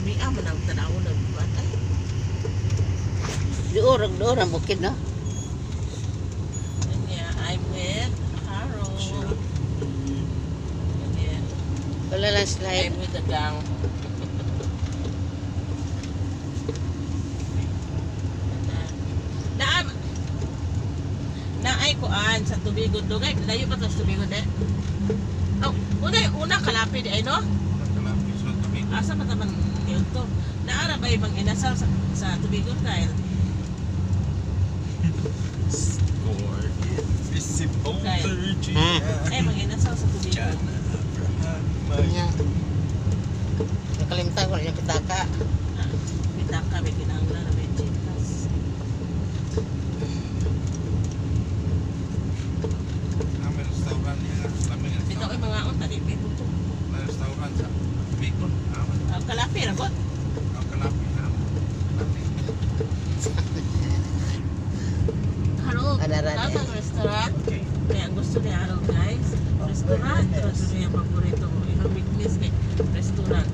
Lami ah, manang tanaw na buwan ay. Dior, dior ang bukid, no? And yeah, I'm with Harold. And yeah, Wala lang slide. I'm with the gang. Naam naay kuan sa Tubigon dugay layo pa to sa Tubigon eh. Oh, una una Kalapi di ay, no? Kalapi sa tubig. Asa pa taman yun to? Naara ba ibang inasal sa Tubigon kay? Score. Invisible Okay. Ay mga inasal sa Tubigon. Nya. Nakalimutan ko na yung pitaka. Pitaka may kinahanglan na may chikas. Kami restaurant niya. Kami Bitaw ay restaurant. mga unta di may puto. May restaurant sa Bicol. Aman. Ah, Kalapi ra god. Ang Kalapi. Aman. Kalapi. Harold, Adaran tawag eh. ang restaurant. Kaya ang gusto ni Harold, guys, restaurant. Pero ito niya paborito mo. Ibang weakness kay restaurant.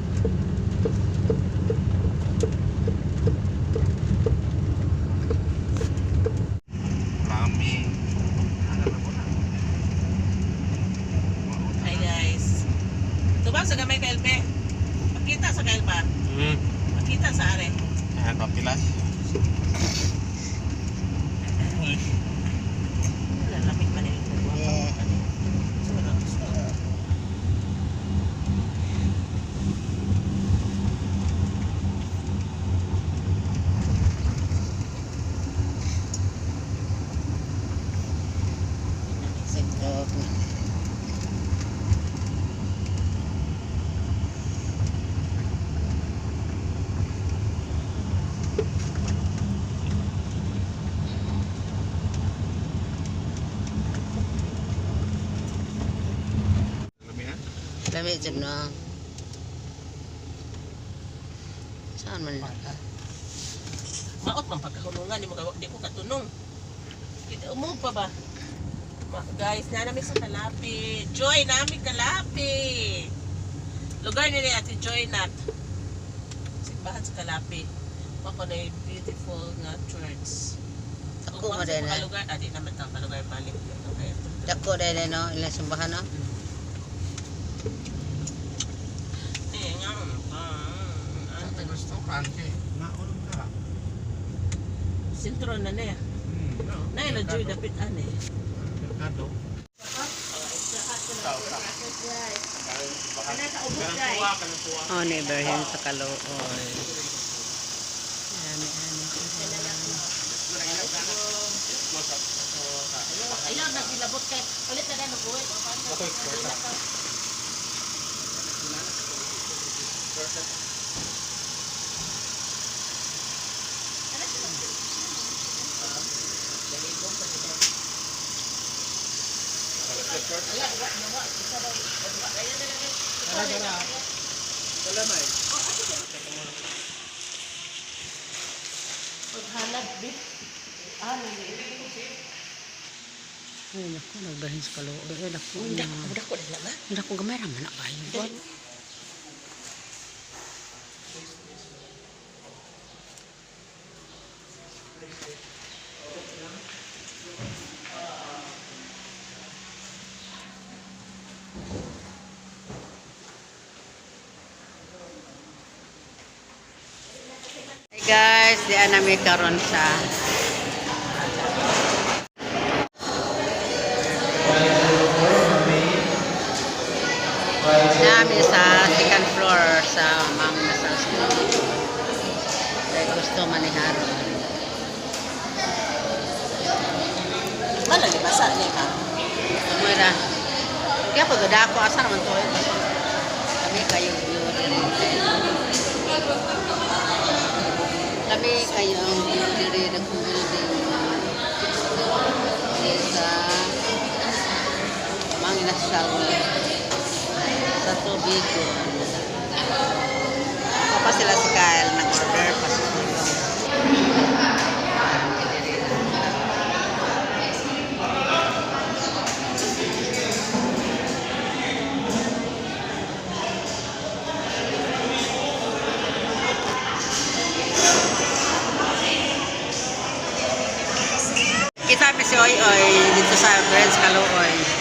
Lami. Ano na ko na? Hi guys. Tubang sa gamay ka LP. Pakita sa kailpa. Pakita sa are. Ayan, papilas. Lamig man eh. Yeah. Sigdog. Lami ha? Lami dyan, no? Saan man na? Maot man pagkahulungan ni mo di ko katunong. Umog pa ba? Guys, na namin sa Kalapi. Joy nami Kalapi. Lugar ni Ate Joy nat. Simbahan sa Kalapi. Mako na yung beautiful nga church. Dako mo din, na. eh. Lugar, di naman tang kalugar balik. Okay. Dako din, eh, no? Ilang simbahan, no? Eh, nga. Ah, Sa restaurant kay. Naulog ka. Sentro na niya. No. Na ila Joy dapit ani. Merkado. Oh, neighborhood sa Kalooy. Ani, ani. Ayaw, nagilabot kay. Ulit na na buhay. Okay, Paghanap, bit. Ah, Ay, naku, nagbahin sa Kalooy. Ay, naku. Udah ko na ba? Naku, gamay raman na kayo. Hey guys, di nami karon sa nami sa second floor sa Mang Inasal School. Dahil gusto man ni Harold. Wala ni basa ni ka. Mura. Kaya pag ako, asa naman to? Eh? Kami kayo view diri. Kami kayo ang view diri ng building. Diri sa Mang Inasal sa Tubigon. Ako pa sila si Kyle, nag-order pa sa tulong. Nakita mi si Oy Oy dito sa Branch Kaluoy.